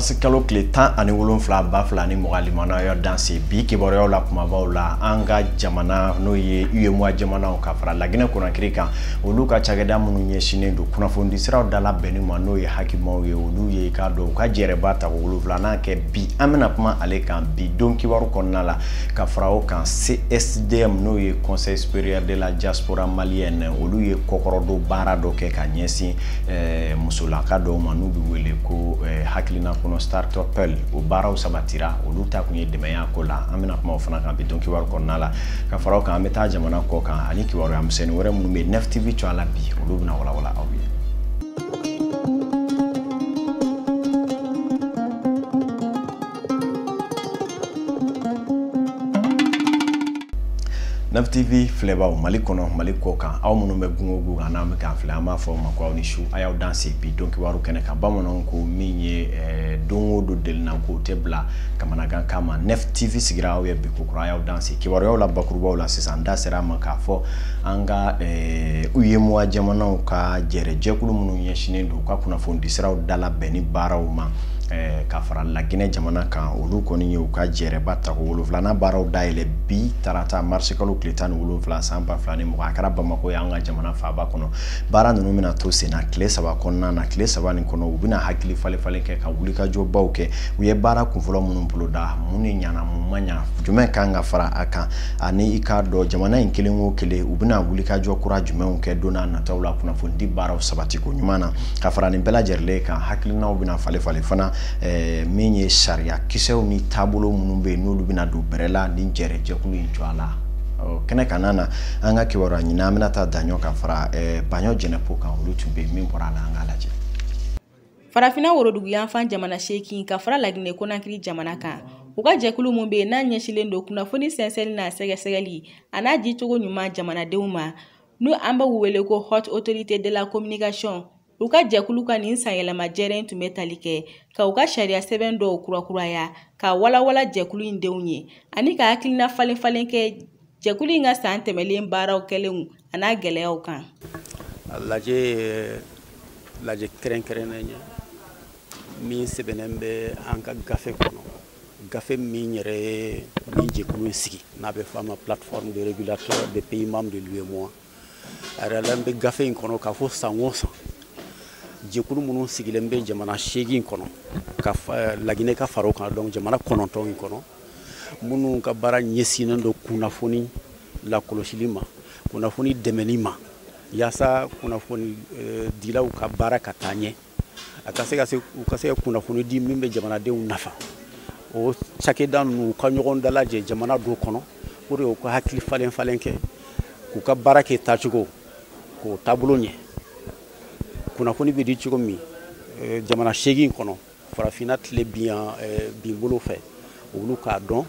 Mars kalo tile 17 2020 limanaw danse bi kibaruyaw la kumabaw la an ka jamana n'o ye UEMOA jamanaw ka fara Laginɛ Konakiri kan olu ka cakɛda minnu ɲɛsinnen don kunnafonidisiraw dala bɛnni ma n'o ye hakimaw ye olu ye k'a dɔn u ka jɛrɛba tako 7nan kɛ bi an bɛna kuma ale kan bi don kibaru kɔnɔna la ka fara o kan CSDM n'o ye Conseil supérieur de la diaspora malienne olu ye kɔkɔrɔdon baara dɔ kɛ ka ɲɛsin musolaka dɔw ma n'u bɛ wele ko hakilina kɔnɔ start-up o baaraw sabatira olu ta kun ye dɛmɛya ko la an bɛna kuma o fana kan bi don kibaru kɔnɔna la ka fara o kan an bɛ taa jamana kɔ kan ani kibaruya misɛnnin wɛrɛ minnu bɛ 9 TV cogoya la bi olu bɛna walawala aw ye. 9 TV filɛbaw Mali kɔnɔ Mali kɔ kan aw minnu bɛ gungo kan n'an bɛ k'an filɛ an b'a fɔ aw ma ko aw ni su a y'aw danse bi don kibaru kɛnɛ kan bamananw ko min ye don o don delina k'o tɛ bila kamanagan kama 9 TV sigira aw ye bi ko kura a y'aw danse kibaruyaw la bakurubaw la sisan da sera a ma k'a fɔ an ka UEMOA jamanaw ka jɛrɛjɛkulu minnu ɲɛsinnen don u ka kunnafonidisiraw dala bɛnni baaraw ma ka fara Laginɛ jamana kan olu kɔni ye u ka jɛrɛba tako 7nan baaraw dayɛlɛ bi tarata mars kalo tile 17 san 2020 a kɛra Bamakɔ ye an ka jamana faaba kɔnɔ baara ninnu bɛna to sen na tile 3 kɔnɔna na tile 3 nin kɔnɔ u bɛna hakili falen falen kɛ ka wulikajɔbaw kɛ u ye baara kunfɔlɔ minnu boloda mun de ɲana mun ma ɲa jumɛn kan ka fara a kan ani i k'a dɔn jamana in kelen o kelen u bɛna wulikajɔ kura jumɛnw kɛ don n'a nataw la kunnafonidi baaraw sabatiko ɲuman na ka fara nin bɛɛ lajɛlen kan hakilinaw bɛna falen falen fana min ye sariya kisɛw ni taabolo minnu bɛ yen n'olu bɛna don bɛrɛ la ni jɛrɛjɛkulu in jɔ a la kɛnɛ kana na an ka kibaruya ɲini an bɛna taa daɲɔ ka fara Baɲɔ Jɛnɛpo kan olu tun bɛ min bɔra a la an k'a lajɛ. Farafinna woroduguyanfan jamana 8 ka fara Laginɛ Konakiri jamana kan u ka jɛkulu min bɛ yen n'a ɲɛsinnen don kunnafoni sɛnsɛnni n'a sɛgɛsɛgɛli a n'a dicogo ɲuman jamanadenw ma n'u an b'u wele ko Haute Autorité de la Communication u ka jɛkulu ka nin sanyɛlɛma jɛrɛ tun bɛ tali kɛ ka u ka sariya sɛbɛn dɔw kurakuraya ka walawala jɛkulu in denw ye ani ka hakilina falen falen kɛ jɛkulu in ka san tɛmɛlen baaraw kɛlenw a n'a gɛlɛyaw kan. A lajɛ lajɛ kɛrɛnkɛrɛnnen ye min sɛbɛnnen bɛ an ka gafe kɔnɔ gafe min yɛrɛ ye min jɛkulu in sigi n'a bɛ fɔ a ma plateforme de régulateurs des pays membres de l'UEMOA a yɛrɛ la bɛ gafe in kɔnɔ k'a fɔ san o san jɛkulu minnu sigilen bɛ jamana 8 kɔnɔ ka Laginɛ ka fara o kan donc jamana 9 in kɔnɔ minnu ka baara ɲɛsinnen don kunnafoni lakɔlɔsili ma kunnafoni dɛmɛni ma yaasa kunnafoni dilaw ka baara ka taa ɲɛ a ka se ka se u ka se ka kunnafoni di min bɛ jamanadenw nafa o cakɛda ninnu u ka ɲɔgɔn dalajɛ jamana dɔ kɔnɔ pour que u ka hakili falen falen kɛ k'u ka baara kɛ taacogo k'o taabolo ɲɛ kunnafoni bɛ di cogo min jamana 8 kɔnɔ farafinna tile bin bolo fɛ olu k'a dɔn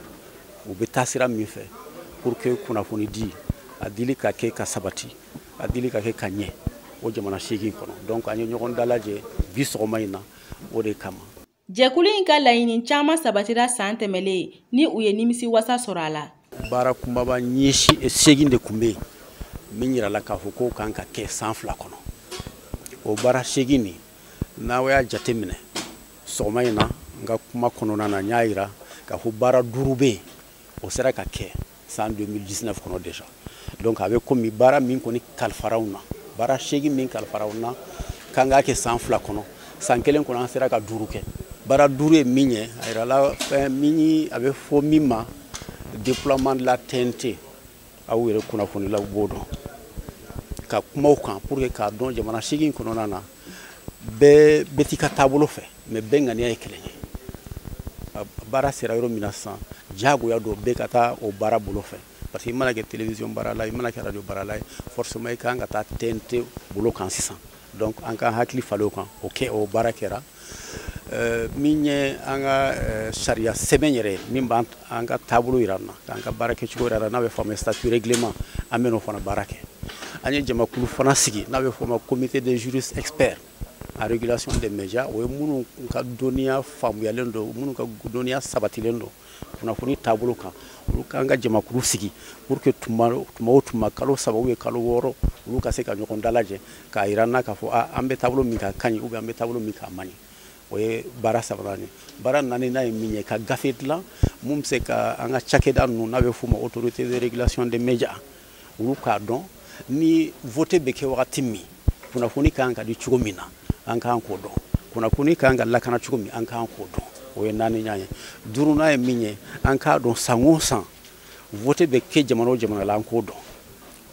u bɛ taa sira min fɛ pour que kunnafoni di a dili ka kɛ ka sabati a dili ka kɛ ka ɲɛ o jamana 8 kɔnɔ donc an ye ɲɔgɔn dalajɛ bi sɔgɔma in na o de kama. Jɛkulu in ka laɲini caman sabatira san tɛmɛlen ni u ye nimisi wasa sɔrɔ a la. Baara kunbaba ɲɛsin 8 de tun bɛ yen min yirala k'a fɔ k'o kan ka kɛ san 2 kɔnɔ o baara 8 nin n'aw y'a jateminɛ sɔgɔma in na n ka kuma kɔnɔna na n y'a yira k'a fɔ baara 5 bɛ yen o sera ka kɛ san 2019 kɔnɔ déjà donc a bɛ komi baara min kɔni kalifara anw na baara 8 min kalifara anw na k'an k'a kɛ san 2 kɔnɔ san 1 kɔnɔ an sera ka 5 kɛ baara 5 ye min ye a yirala fɛn min a bɛ fɔ min ma déploiement de la TNT aw yɛrɛ kunnafonilaw b'o dɔn ka kuma o kan pour que k'a dɔn jamana 8 kɔnɔna na bɛɛ bɛ t'i ka taabolo fɛ mais bɛɛ ŋaniya ye kelen ye baara sera yɔrɔ min na sisan diyagoya don bɛɛ ka taa o baara bolo fɛ parce que i mana kɛ télévision baara la i mana kɛ radio baara la ye forcément i kan ka taa TNT bolo kan sisan donc an ka hakili falen o kan o kɛ o baara kɛra min ye an ka sariya sɛbɛn yɛrɛ ye min b'an ka taabolo yira an na k'an ka baara kɛcogo yira n'a bɛ fɔ a ma statut règlement an bɛ n'o fana baara kɛ an ye jamakulu fana sigi n'a bɛ fɔ o ma comité des juristes experts en régulation des médias o ye minnu ka dɔnniya faamuyalen don minnu ka dɔnniya sabatilen don kunnafoni taabolo kan olu k'an ka jamakulu sigi pour que tuma o tuma kalo 3 ou kalo 6 olu ka se ka ɲɔgɔn dalajɛ k'a yira n na k'a fɔ an bɛ taabolo min kan ka ɲi ou bien an bɛ taabolo min kan a man ɲi. O ye baara sabanan ye. Baara naaninan ye min ye, ka gafe dilan mun bɛ se ka an ka cakɛda ninnu, n'a bɛ f'o ma autorité de régulation des médias, olu k'a dɔn ni vote bɛ kɛ wagati min, kunnafoni kan ka di cogo min na, an kan k'o dɔn, kunnafoni kan ka lakana cogo min, an kan k'o dɔn. O ye naaninan ye. Duurunan ye min ye, an k'a dɔn san o san vote bɛ kɛ jamana o jamana la, an k'o dɔn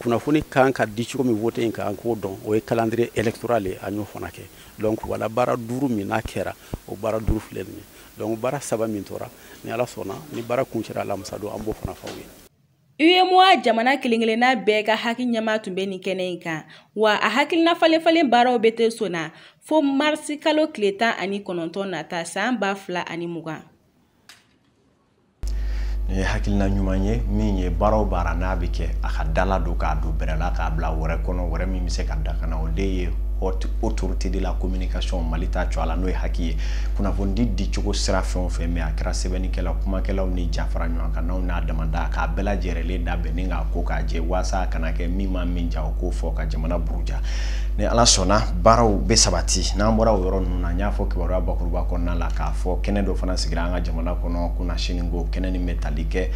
kunnafoni kan ka di cogo min vote in kan, an k'o dɔn. O ye calendrier électoral ye, an y'o fana kɛ. Donc voilà, baara 5 min n'a kɛra, o baara 5 filɛ nin ye. Donc baara 3 min tora, ni Ala sɔnna, ni baara kuncɛra alamisa don, an b'o fana fɔ aw ye. UEMOA jamana kelen-kelenna bɛɛ ka hakili ɲɛmaa tun bɛ nin kɛnɛ in kan, wa a hakilina falen-falen baaraw bɛ te sɔnna fo marisi kalo tile 19 nata san 2020. Nin ye hakilina ɲuman ye min ye baara o baara n'a bɛ kɛ, a ka dala don k'a don bɛrɛ la, k'a bila wɛrɛ kɔnɔ, wɛrɛ min bɛ se ka dakana. O de ye haute autorité de la communication Mali ta cɔ a la, n'o ye haki ye. Kunnafoni di cogo sira fɛn o fɛn, mais a kɛra sɛbɛnnikɛla, kumakɛlaw ni jafara ɲɔgɔn kan n'aw n'a damada, k'a bɛɛ lajɛlen labɛn ni k'a ko k'a jɛ, walasa a kana kɛ min ma min ja, o k'o fɔ ka jamana buruja. Ni Ala sɔnna, baaraw bɛ sabati. N'an bɔra o yɔrɔ ninnu na, n y'a fɔ kibaruya bakuruba kɔnɔna la k'a fɔ kɛnɛ dɔ fana sigira an ka jamana kɔnɔ kunnasini ko kɛnɛ nin bɛ tali kɛ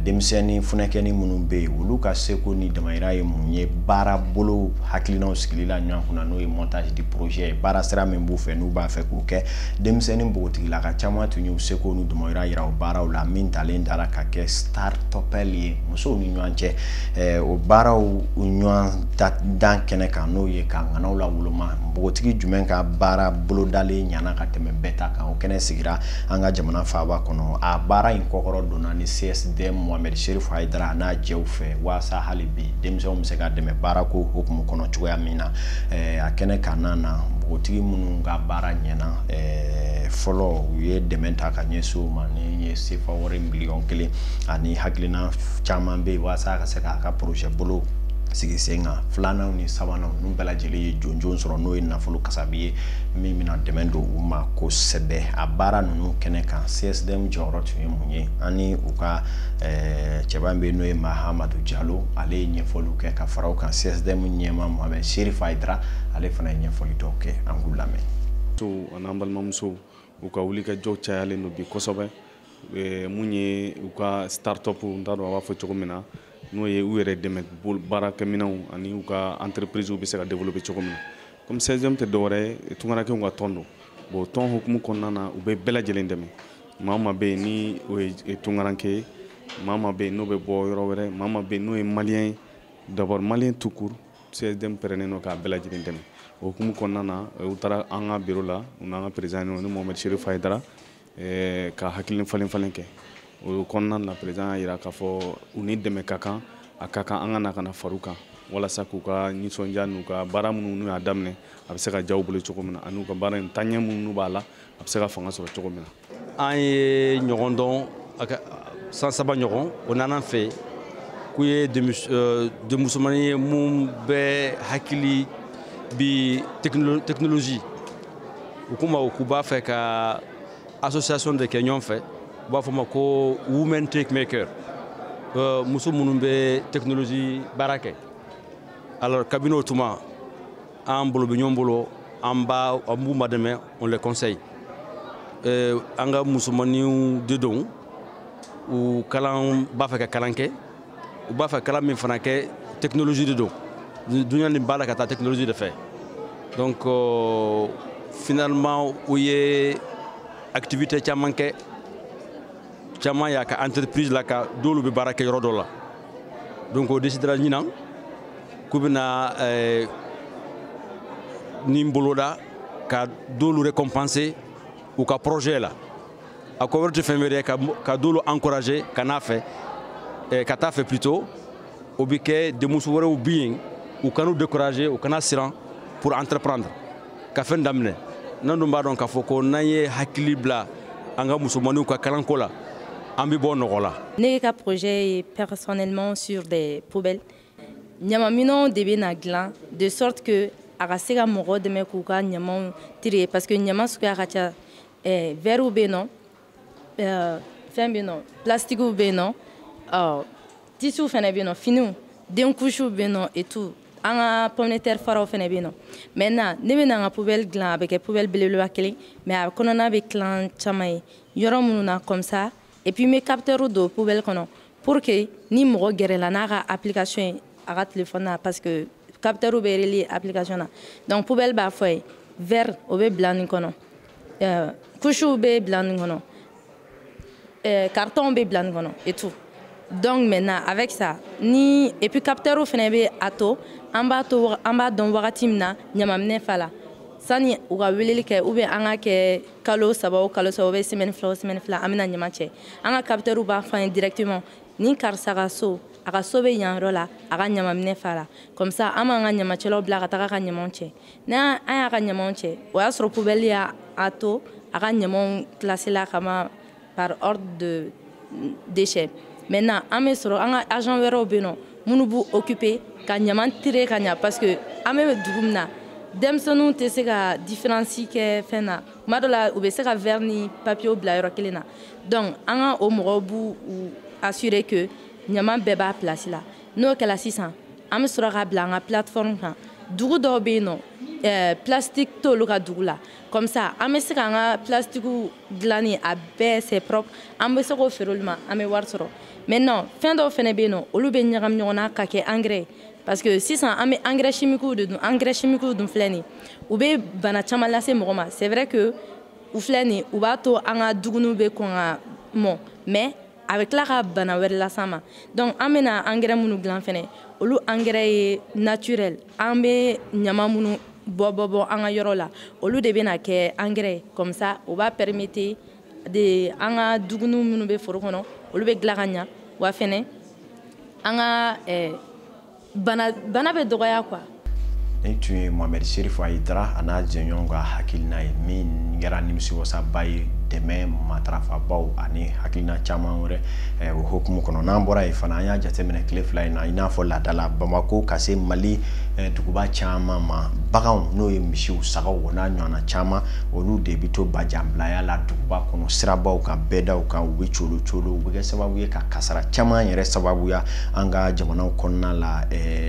denmisɛnnin funɛkɛni minnu bɛ yen, olu ka seko ni damayira ye mun ye baara bolo hakilinaw sigili la ɲɔgɔn kunna, n'o ye montage du projet ye, baara sira min b'u fɛ n'u b'a fɛ k'o kɛ. Denmisɛnnin npogotigilaka caman tun y'u seko n'u damayira yira o baaraw la, min talen dara ka kɛ start-up ye musow ni ɲɔgɔn cɛ. O baaraw ɲɔgɔn dan kɛnɛ kan, n'o ye ka ŋanaw lawoloma npogotigi jumɛn ka baara bolodalen ɲana ka tɛmɛ bɛɛ ta kan. O kɛnɛ sigira an ka jamana faaba kɔnɔ. A baara in kɔkɔrɔ donna ni CSDM Mohamed Cherif Haidara n'a jɛw fɛ, walasa hali bi denmisɛnw bɛ se ka dɛmɛ baarako hukumu kɔnɔ cogoya min na. A kɛnɛ kan na, npogotigi minnu ka baara ɲɛna fɔlɔ, u ye dɛmɛ ta ka ɲɛsin u ma ni ye sefa wari miliyɔn 1 ani hakilina caman bɛ yen, walasa ka se k'a ka projet bolo sigi sen kan. Filananw ni sabananw, ninnu bɛɛ lajɛlen ye jɔnjɔn sɔrɔ, n'o ye nafolo kasabi ye min bɛna dɛmɛ don u ma kosɛbɛ. A baara ninnu kɛnɛ kan, CSDM jɔyɔrɔ tun ye mun ye? Ani u ka cɛba bɛ yen, n'o ye Mahamadu Jalo, ale ye ɲɛfɔliw kɛ ka fara o kan. CSDM ɲɛmaa Mohamed Cherif Haidara, ale fana ye ɲɛfɔli dɔw kɛ, an k'u lamɛn. Musow an'an balimamusow, u ka wulikajɔ cayalen don bi kosɛbɛ. Mun ye u ka start-up, n t'a dɔn a b'a fɔ cogo min na, n'o ye u yɛrɛ dɛmɛ baarakɛminɛnw ani u ka entreprise bɛ se ka développer cogo min na. Comme CSDM tɛ dɔwɛrɛ ye, tunkarankew ka tɔn don. Bon, tɔn hukumu kɔnɔna na, u bɛ bɛɛ lajɛlen dɛmɛ. Maa o maa bɛ yen ni o ye tunkaranke ye, maa o maa bɛ yen n'o bɛ bɔ yɔrɔ wɛrɛ, maa o maa bɛ yen n'o ye malien ye, d'abord malien tout court, CSDM pɛrɛnnen don k'a bɛɛ lajɛlen dɛmɛ. O hukumu kɔnɔna na, u taara an ka bureau la, u n'an ka président ni Mohamed Cherif Haidara, ka hakilina falen falen kɛ. O kɔnɔna na, président y'a jira k'a fɔ u ni dɛmɛ ka kan, a ka kan an ka na ka na far'u kan, walasa k'u ka nisɔndiya n'u ka baara minnu n'u y'a daminɛ, a bɛ se ka diya u bolo cogo min na, ani u ka baara in taaɲɛ minnu b'a la, a bɛ se ka fanga sɔrɔ cogo min na. An ye ɲɔgɔn dɔn san 3 ɲɔgɔn, o nana an fɛ k'u ye denmusomanin ye mun bɛ hakili bi technologie. U ko ma k'u b'a fɛ ka association de kɛ ɲɔgɔn fɛ, u b'a fɔ ma ko Women Tech Maker, muso minnu bɛ technologie baara kɛ. Alors kabini o tuma, an bolo bɛ ɲɔgɔn bolo, an b'a an b'u madɛmɛ, on les conseille. An ka musomaninw de don, u kalan b'a fɛ ka kalan kɛ, u b'a fɛ kalan min fana kɛ, technologie de don. Dunuya nin b'a la ka taa technologie de fɛ. Donc finalement u ye activité caman kɛ, caman y'a ka entreprise la, ka dɔwlu bɛ baara kɛ yɔrɔ dɔ la. Donc o décidera ɲinan k'u bɛna nin boloda ka dɔwlu récompenser u ka projet la. A ko wɛrɛ tɛ fɛn wɛrɛ ye ka dɔwlu encourager ka n'a fɛ, ka taa fɛ plutôt. O bɛ kɛ denmuso wɛrɛw bɛ yen, u kan'u décourager, u kana siran pour entreprendre, ka fɛn daminɛ. N'an dun b'a dɔn k'a fɔ ko n'an ye hakili bila an ka musomaninw ka kalanko la, an bɛ bɔ nɔgɔ la. Ne ka projet ye personnellement sur des poubelles. Ɲamanminɛnw de bɛ na dilan de sorte que a ka se ka mɔgɔw dɛmɛ k'u ka ɲamanw trier, parce que ɲaman suguya ka ca. Verrew bɛ yen nɔ, fɛn bɛ yen nɔ, plastiques bɛ yen nɔ, tissus fana bɛ yen nɔ, finiw, den couches bɛ yen nɔ et tout. An ka pomme de terre faraw fɛnɛ bɛ yen nɔ. Maintenant ne bɛ na n ka poubelle dilan, a bɛ kɛ poubelle belebeleba kelen, mais a kɔnɔna bɛ tilan caman ye yɔrɔ minnu na comme ça. Et puis n bɛ capteur don poubelle kɔnɔ pour que ni mɔgɔ gɛrɛla n'a ka application ye a ka téléphone na, parce que capteur bɛ relier application na. Donc poubelle b'a fɔ ye verre o bɛ bila nin kɔnɔ, couche bɛ bila nin kɔnɔ, carton bɛ bila nin kɔnɔ et tout. Donc maintenant avec ça ni et puis capteur fɛnɛ bɛ a to an b'a to an b'a dɔn wagati min na ɲamaminɛ fa la sani u ka weleli kɛ, ou bien an ka kɛ kalo 3 o kalo 3 ou bien semaine 2 o semaine 2 an bɛna ɲama cɛ. An ka capteur b'a fɔ an ye directement ni karisa ka so, a ka so bɛ yan yɔrɔ la, a ka ɲamaminɛ fa la. Comme ça an b'an ka ɲamacɛlaw bila ka taga ka ɲamaw cɛ. N'an an y'a ka ɲamaw cɛ, o y'a sɔrɔ poubelle y'a to a ka ɲamaw classé la kama par ordre de déchets. Maintenant an bɛ sɔrɔ an ka agent wɛrɛw bɛ yen nɔ minnu b'u occuper ka ɲama tirer ka ɲa, parce que an bɛ dugu min na denmisɛnninw tɛ se ka différence kɛ fɛn na. Tuma dɔ la u bɛ se ka verre ni papier bila yɔrɔ kelen na. Donc an ka o mɔgɔw b'u assurer que ɲama bɛɛ b'a place la. N'o kɛla sisan an bɛ sɔrɔ k'a bila an ka plateforme kan. Dugu dɔw bɛ yen nɔ plastique t'olu ka dugu la, comme ça an bɛ se k'an ka plastique dilanni a bɛɛ c'est propre, an bɛ se k'o feere olu ma, an bɛ wari sɔrɔ. Maintenant fɛn dɔw fɛnɛ bɛ yen nɔ olu bɛ ɲagami ɲɔgɔn na ka kɛ engrais, parce que sisan an bɛ engrais chimique de dun. Engrais chimique dun filɛ nin, u bɛ bana caman lase mɔgɔ ma. C'est vrai que u filɛ nin, u b'a to an ka dumuniw bɛ kɔn ka mɔ, mais a bɛ tila ka bana wɛrɛ las'an ma. Donc an bɛna engrais minnu dilan fɛnɛ, olu engrais ye naturel. An bɛ ɲama minnu bɔ an ka yɔrɔ la, olu de bɛna kɛ engrais. Comme ça o b'a permettre de an ka dumuni minnu bɛ foro kɔnɔ olu bɛ dilan ka ɲa, wa fɛnɛ an ka bana bɛ dɔgɔya quoi. Ni tun ye Mohamed Serif Ayidara a n'a jɛɲɔgɔn ka hakilina ye min kɛra nimisiwasaba ye dɛmɛ matarafabaw ani hakilina caman wɛrɛ o hukumu kɔnɔ. N'an bɔra yen fana, an y'a jateminɛ tile 2 in na, i n'a fɔ laadala Bamako ka se Mali duguba caman ma, baganw n'o ye misiw, sagaw o n'a ɲɔgɔnna caman, olu de bɛ to bajanbilaya la duguba kɔnɔ, sirabaw kan, bɛɛdaw kan, u bɛ colo colo, u bɛ kɛ sababu ye ka kasara caman yɛrɛ sababuya an ka jamanaw kɔnɔna la.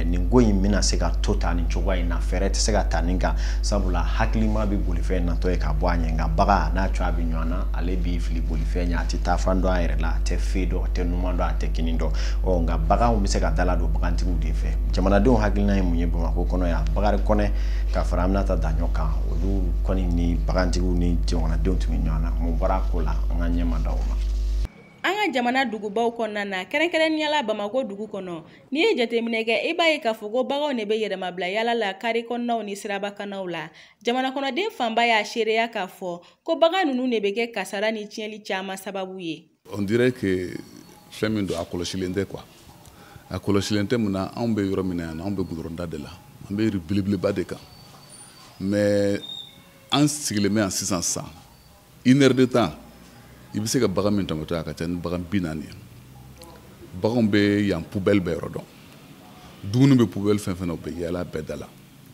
Nin ko in bɛna se ka to ta nin cogoya in na, fɛɛrɛ tɛ se ka ta nin kan, sabula hakilima bɛ bolifɛn natɔ ye ka bɔ a ɲɛ, nka bagan n'a cogoya bɛ ɲɔgɔn na, ale b'i fili bolifɛn ɲɛ, a tɛ taa fan dɔn a yɛrɛ la, a tɛ fe dɔn, a tɛ numan dɔn, a tɛ kini dɔn. Ɔ nka baganw bɛ se ka dala don bagantigiw de fɛ. Jamanadenw hakilina ye mun ye Bamakɔ kɔnɔ yan? Bakari Kɔnɛ ka fara Aminata Daɲɔ kan, olu kɔni ni bagantigiw ni jamanadenw tun bɛ ɲɔgɔn na. Mun bɔra a ko la, an ka ɲɛ ma da o ma. An ka jamana dugubaw kɔnɔna na, kɛrɛnkɛrɛnnenya la Bamakɔ dugu kɔnɔ, n'i ye jateminɛ kɛ, i b'a ye k'a fɔ ko baganw de bɛ yɛlɛmabila yala la kari kɔnɔnaw ni sirabakanaw la. Jamana kɔnɔden fanba y'a seereya k'a fɔ ko bagan ninnu de bɛ kɛ kasara ni tiɲɛli caman sababu ye. On dirait que fɛn min don, a kɔlɔsilen tɛ quoi. A kɔlɔsilen tɛ mun na, anw bɛ yɔrɔ min na yan, anw bɛ goudron da de la, an bɛ yiri belebeleba de kan, mais an sigilen bɛ yan sisan sisan une heure de temps, i bɛ se ka bagan min tɔmɔtɔ a ka ca ni bagan 40 ye. Baganw bɛ yan poubelle bɛɛ yɔrɔ dɔn, dumuni bɛ poubelle fɛn fɛn na, u bɛ yaala bɛɛ da la.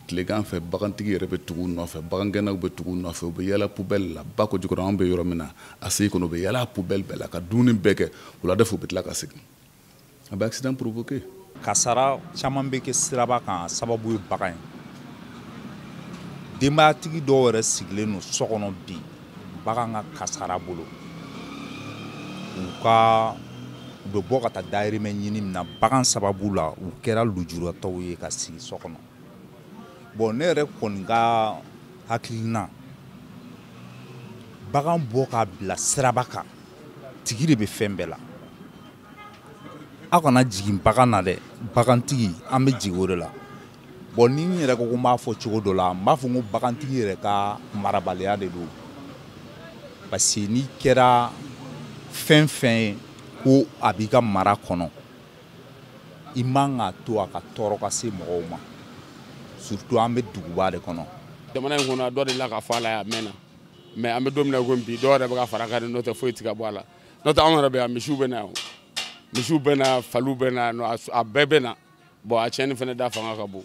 Tilegan fɛ bagantigi yɛrɛ bɛ tugu u nɔfɛ, bagangɛnnaw bɛ tugu u nɔfɛ, u bɛ yaala poubelle la. Ba ko jukɔrɔ an bɛ yɔrɔ min na, a sen kɔnɔ, u bɛ yaala poubelle bɛɛ la ka dumuni bɛɛ kɛ, wulada fɛ u bɛ tila ka segin. A bɛ accident provoquer. Kasara caman bɛ kɛ siraba kan, a sababu ye bagan ye. Denbayatigi dɔw yɛrɛ sigilen don so kɔnɔ bi bagan ka kasara bolo. U bɛ bɔ ka taa dayirimɛ ɲini min na bagan sababu la, u kɛra lujuratɔw ye ka sigi so kɔnɔ. Bon, ne yɛrɛ kɔni ka hakilina, bagan bɔ k'a bila siraba kan, tigi de bɛ fɛn bɛɛ la. Aw kana jigin bagan na dɛ, bagantigi an bɛ jigin o de la. Bon, ni n yɛrɛ ko n b'a fɔ cogo dɔ la, n b'a fɔ n ko bagantigi yɛrɛ ka marabaliya de don, parce que n'i kɛra fɛn fɛn ye ko a b'i ka mara kɔnɔ, i man k'a to a ka tɔɔrɔ ka se mɔgɔw ma, surtout an bɛ duguba de kɔnɔ. Jamana in kɔnɔ, dɔ de la ka fɔ a la yan a mɛnna, mais an bɛ don min na ko bi, dɔw yɛrɛ bɛ ka fara kan, n'o tɛ foyi tɛ ka bɔ a la. N'o tɛ anw yɛrɛ bɛ yan, misiw bɛ na yan, misiw bɛ na, faliw bɛ na, a bɛɛ bɛ na. Bon, a tiɲɛni fana da fanga ka bon,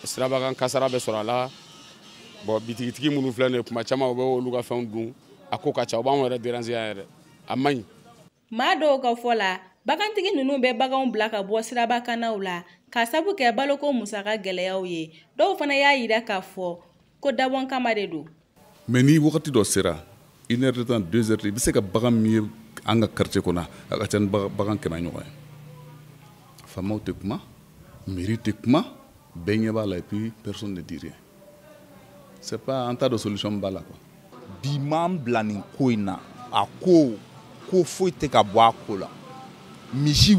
sirabakan kasara bɛ sɔrɔ a la. Bon, bitigitigi minnu filɛ nin ye, kuma caman u bɛ olu ka fɛnw dun, a ko ka ca, u b'anw yɛrɛ déranger yan yɛrɛ, a man ɲi. Maa dɔw ka fɔ la, bagantigi ninnu bɛ baganw bila ka bɔ sirabakanaw la K'a sabu kɛ baloko musaka gɛlɛyaw ye, dɔw fana y'a yira k'a fɔ ko dabɔn kama de don. Mais ni wagati dɔ sera, une heure de temps, 2 heures, i bɛ se ka bagan min ye an ka quartier kɔnɔ, a ka ca ni bagan 100 ɲɔgɔn ye. Faamaw tɛ kuma, mairie tɛ kuma, bɛɛ ɲɛ b'a la, et puis personne ne dit rien. C'est pas, an t'a dɔn solution b'a la quoi. Bi m'an bila nin ko in na, a ko ko foyi tɛ ka bɔ a ko la. Misi,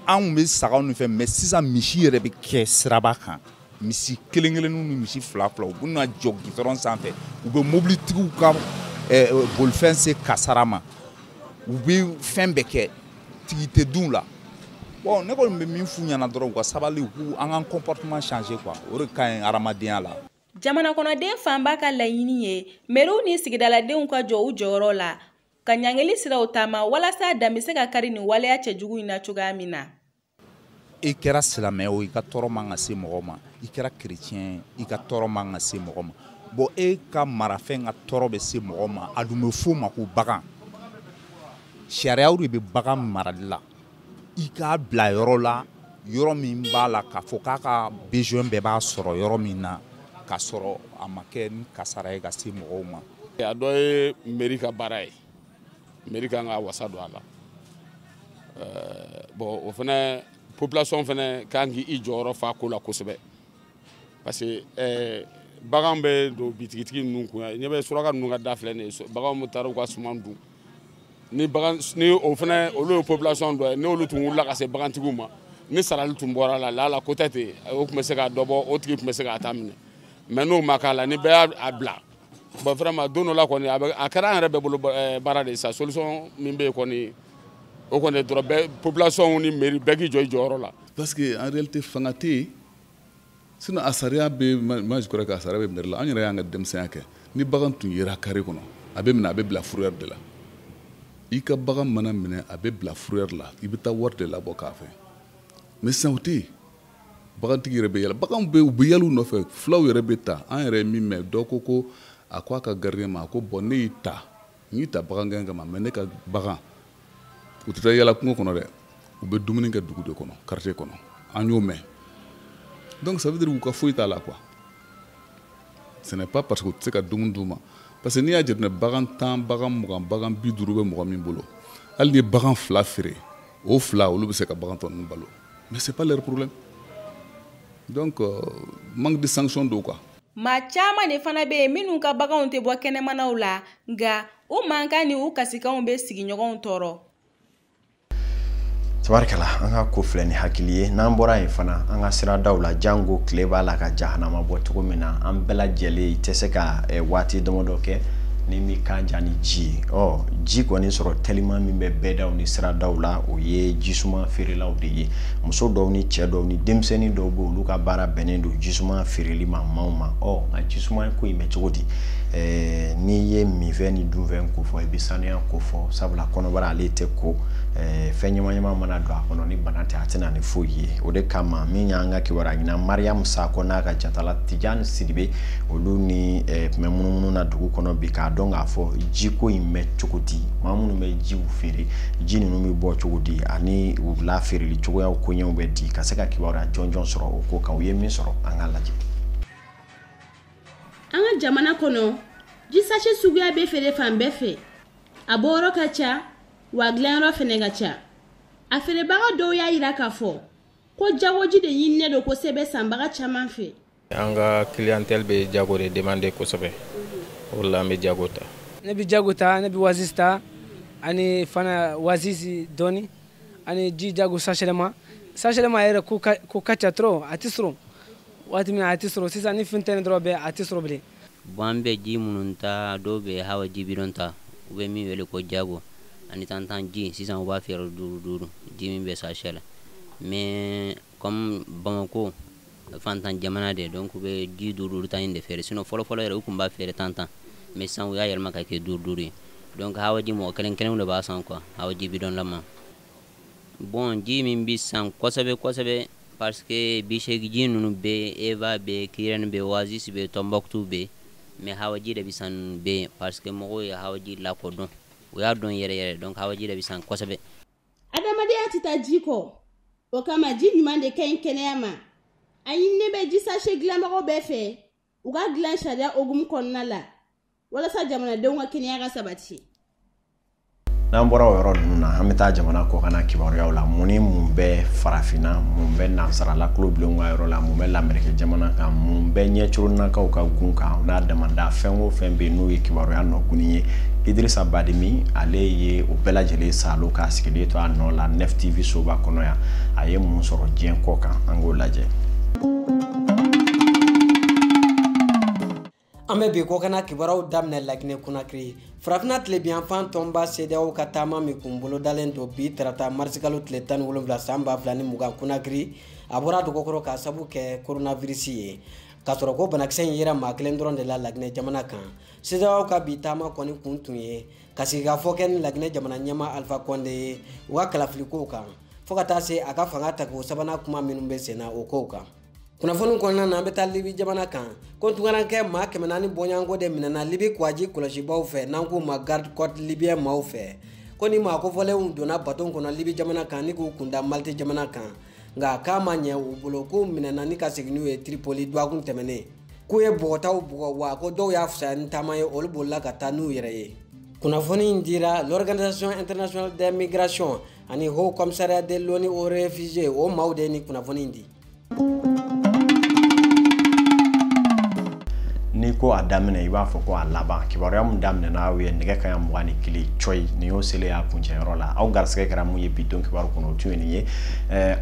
an kun bɛ sagaw ni fɛn, mais sisan misi yɛrɛ bɛ kɛ siraba kan. Misi kelen kelenninw ni misi fila fila, u bɛ na jɔ gidɔrɔn sanfɛ, u bɛ mobilitigiw ka bolifɛn se kasara ma, u bɛ fɛn bɛɛ kɛ, tigi tɛ dun la. Bon, ne kɔni bɛ min f'u ɲɛna dɔrɔn, u ka sabali, u k'u an ka comportement changer quoi, o de ka ɲi hadamadenya la. Jamana kɔnɔden fanba ka laɲini ye meriw ni sigidaladenw ka jɔ u jɔyɔrɔ la ka ɲangili siraw taama walasa dan bɛ se ka kari nin waleya cɛjugu in na cogoya min na. I kɛra silamɛ o, i ka tɔɔrɔ man ka se mɔgɔ ma. I kɛra kerecɛn, i ka tɔɔrɔ man ka se mɔgɔ ma. Bon, e ka marafɛn ka tɔɔrɔ bɛ se mɔgɔ ma, a dun bɛ f'o ma ko bagan. Sariyaw de bɛ bagan marali la. I k'a bila yɔrɔ la, yɔrɔ min b'a la k'a fɔ k'a ka besoin bɛɛ b'a sɔrɔ yɔrɔ min na, k'a sɔrɔ a ma kɛ ni kasara ye ka se mɔgɔw ma. A dɔ ye mairie ka baara ye, mairie kan ka wasa don a la. Bon, o fana, population fana kan k'i jɔyɔrɔ fa ko la kosɛbɛ, parce que bagan bɛ don bitigitigi ninnu kun. Ɲɛ bɛ suraka ninnu ka da filɛ nin ye, baganw taara u ka suman dun. Ni bagan ni o fana, olu ye population dɔ ye, n'olu tun wulila ka se bagantigiw ma, ni sarali tun bɔra la, la ko tɛ ten, o tun bɛ se ka dɔ bɔ, o tigi tun bɛ se k'a ta minɛ. Mais n'o ma k'a la, ni bɛɛ y'a bila, bon, vraiment, don dɔ la kɔni, a bɛ a kɛra an yɛrɛ bɛɛ bolo baara de ye sa. Solution min bɛ yen kɔni, o kɔni dɔrɔn, bɛɛ, population ni mairie, bɛɛ k'i jɔ i jɔyɔrɔ la. Parce que en réalité, fanga tɛ yen. Sinon a sariya bɛ, moi je crois que a sariya bɛ mairie la. An yɛrɛ y'an ka denmisɛnya kɛ, ni bagan tun yera carré kɔnɔ, a bɛ minɛ, a bɛ bila fourrière de la. I ka bagan mana minɛ, a bɛ bila fourrière la, i bɛ taa wari de labɔ k'a fɛ. Mais sisan o tɛ yen. Bagantigi yɛrɛ bɛ yɛlɛ, baganw bɛ, u bɛ yɛlɛ u nɔfɛ, fulaw yɛrɛ bɛ ta. An yɛrɛ ye min mɛn, dɔ ko a ko a ka gardien ma, a ko: "Bon, ne y'i ta, n y'i ta bagangɛn kama, mais ne ka bagan, u tɛ taa yala kungo kɔnɔ dɛ, u bɛ dumuni kɛ dugu de kɔnɔ, quartier kɔnɔ." An y'o mɛn. Donc ça veut dire u ka foyi t'a la quoi. Ce n'est pas parce que u tɛ se ka dumuni d'u ma, parce que n'i y'a jateminɛ, bagan 10, bagan 20, bagan 50 bɛ mɔgɔ min bolo, hali ni ye bagan fila feere, o fila olu bɛ se ka bagan tɔ ninnu balo. Mais c'est pas leur problème. Donc manque de sanction don quoi. Maa caman de fana bɛ yen minnu ka baganw tɛ bɔ kɛnɛmanaw la, nka u mankan ni u kasikanw bɛ sigiɲɔgɔnw tɔɔrɔ. Tabarikala, an ka ko filɛ ni hakili ye. N'an bɔra yen fana, an ka siradaw la, jango tile b'a la ka jahanama bɔ cogo min na, an bɛɛ lajɛlen tɛ se ka waati damadɔ kɛ ni mi kan ja ni ji ye. Ɔ, ji kɔni sɔrɔ teliman min bɛ bɛɛdaw ni siradaw la, o ye jisuman feerelaw de ye. Muso dɔw ni cɛ dɔw ni denmisɛnnin dɔw bɛ, olu ka baara bɛnnen don jisuman feereli ma maaw ma. Ɔ, nka jisuman ko in bɛ cogo di? N'i ye minfɛn ni dunfɛn ko fɔ, i bɛ sanuya ko fɔ, sabula kɔnɔbara ale tɛ ko fɛn ɲama ɲama mana don a kɔnɔ, ni bana tɛ, a tɛ na ni foyi ye. O de kama, min y'an ka kibaruya ɲinan, Mariam Sakɔ n'a ka jatala Tijani Sidibe, olu ni tun bɛ munumunu na dugu kɔnɔ bi k'a dɔn k'a fɔ jiko in bɛ cogo di, maa minnu bɛ jiw feere, ji ninnu bɛ bɔ cogo di, ani u la feereli cogoyaw koɲɛw bɛ di, ka se ka kibaruya jɔnjɔn sɔrɔ o ko kan. U ye min sɔrɔ, an k'a lajɛ. An ka jamana kɔnɔ, ji sachet suguya bɛ feere fan bɛɛ fɛ. A bɔyɔrɔ ka ca wa dilanyɔrɔ fɛnɛ ka ca. A feerebaga dɔw y'a yira k'a fɔ ko jagoji de ɲininen don kosɛbɛ sanbaga caman fɛ. An ka clientèle bɛ jago de demander kosɛbɛ, o de la an bɛ jago ta. Ne bɛ jago ta, ne bɛ Oasis ta, ani fana Oasis dɔɔni, ani ji jago sachet ma. Sachet ma yɛrɛ ko ka ca trop, a tɛ sɔrɔ waati min, a tɛ sɔrɔ sisan ni funteni dɔrɔn bɛ, a tɛ sɔrɔ bilen. Bon, an bɛ ji minnu ta, dɔw bɛ hawa ji bidon ta, u bɛ min wele ko jago, ani tantan ji. Sisan u b'a feere duuru duuru, ji min bɛ sachet la. Mais comme Bamako fantan jamana de, donc u bɛ ji duuru duuru ta in de feere. Sinon fɔlɔ fɔlɔ yɛrɛ, u tun b'a feere tan tan, mais sisan u y'a yɛlɛma ka kɛ duuru duuru ye. Donc hawa ji, mɔgɔ kelen kelenw de b'a san quoi, hawa ji bidon lama. Bon, ji min bi san kosɛbɛ kosɛbɛ, parce que 80 ji ninnu bɛ, Eva bɛ, Kirène bɛ, Oasis bɛ, Tombouctou bɛ, mais hawa ji de bi san ninnu bɛ, parce que mɔgɔw ye hawa ji lakodɔn, u y'a dɔn yɛrɛ yɛrɛ. Donc hawa ji de bi san kosɛbɛ. Adamadenya tɛ taa ji kɔ. O kama ji ɲuman de ka ɲi kɛnɛya ma. A ɲininen bɛ ji sachet dilanbagaw bɛɛ fɛ u ka dilan sariya hokumu kɔnɔna la walasa jamanadenw ka kɛnɛya ka sabati. N'an bɔra o yɔrɔ ninnu na, an bɛ taa jamana kɔkanna kibaruyaw la. Mun ni mun bɛ farafinna, mun bɛ nansarala tulobilenw ka yɔrɔ la, mun bɛ lamɛrike jamana kan, mun bɛ ɲɛcoronakaw ka gun kan, n'a damanda fɛn o fɛn bɛ yen n'o ye kibaruya nɔkunni ye, Idrissa Badimi ale ye o bɛɛ lajɛlen salo k'a sigilen to a nɔ la Nef TV soba kɔnɔ yan. A ye mun sɔrɔ diɲɛ kɔ kan, an k'o lajɛ. An bɛ bi kɔkanna kibaruyaw daminɛ Laginɛ Konakiri. Farafinna tilebinyanfan tɔnba CEDEAO ka taama min kun bolodalen don bi tarata marisikalo tile 17 san 2020 Konakiri, a bɔra dɔgɔkɔrɔ k'a sabu kɛ coronavirus ye. K'a sɔrɔ ko banakisɛ in yera maa kelen dɔrɔn de la Laginɛ jamana kan. CEDEAO ka bi taama kɔni kun tun ye ka sigikafɔ kɛ ni Laginɛ jamana ɲɛmaa Alpha Condé ye u ka kalafilikow kan, fo ka taa se a ka fanga tako sabanan kuma minnu bɛ sen na o kow kan. Kunnafoni kɔnɔna na, an bɛ taa Libi jamana kan. Ko tungarankɛ maa 400 bɔɲɔgɔnko de minɛna Libi kwaji kɔlɔsibaw fɛ, n'an k'u ma garde côte libyen maaw fɛ. Ko ni maa kofɔlenw donna baton kɔnɔ Libi jamana kan ni k'u kunda Malte jamana kan, nka k'a ma ɲɛ u bolo, k'u minɛna ni ka segin n'u ye Tripoli dɔgɔkun tɛmɛnen. K'u ye bɔgɔtaw bugɔ, wa ko dɔw y'a fisaya ni taama ye, olu bolila ka taa n'u yɛrɛ ye. Kunnafoni in dira l'Organisation internationale des migrations ani Haut Commissariat de l'ONU aux réfugiés, o maaw de ye ni kunnafoni in di. N'i ko a daminɛ, i b'a fɔ ko a laban. Kibaruya mun daminɛna aw ye nɛgɛ kanɲɛ 21 cɔyi, nin y'o selen y'a kuncɛyɔrɔ la. Aw garisɛgɛ kɛra mun ye bi don kibaru kɔnɔ, o tun ye nin ye.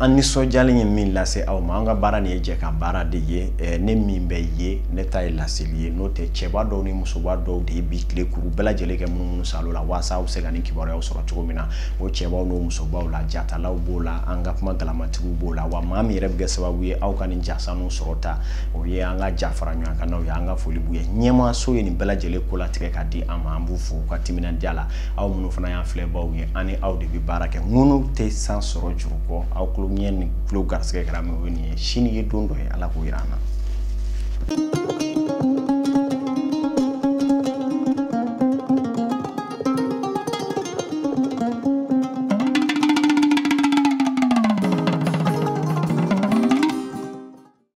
An nisɔndiyalen ye min lase aw ma, an ka baara nin ye jɛ ka baara de ye. Ne min bɛ ye, ne ta ye laseli ye, n'o tɛ cɛba dɔw ni musoba dɔw de ye bi tile kuru bɛɛ lajɛlen kɛ munumunu salo la walasa aw bɛ se ka nin kibaruyaw sɔrɔ cogo min na. O cɛbaw n'o musobaw la, jatalaw b'o la, an ka kuma galamatigiw b'o la, wa maa min yɛrɛ bɛ kɛ sababu ye aw ka nin jasanu sɔrɔ ta, o ye an ka ja fara ɲɔgɔn kan n'aw ye. An ka foli b'u ye. Ɲɛmaaso ye nin bɛɛ lajɛlen ko latigɛ ka di an ma, an b'u fo u ka timinandiya la. Aw minnu fana y'an filɛbaw ye, an ni aw de bɛ baara kɛ. Ŋunu tɛ san sɔrɔ juru kɔ, aw tulo ɲɛ ni tulo garisɛgɛ kɛra min o ye nin ye. Sini ye don dɔ ye, Ala k'o yira an na.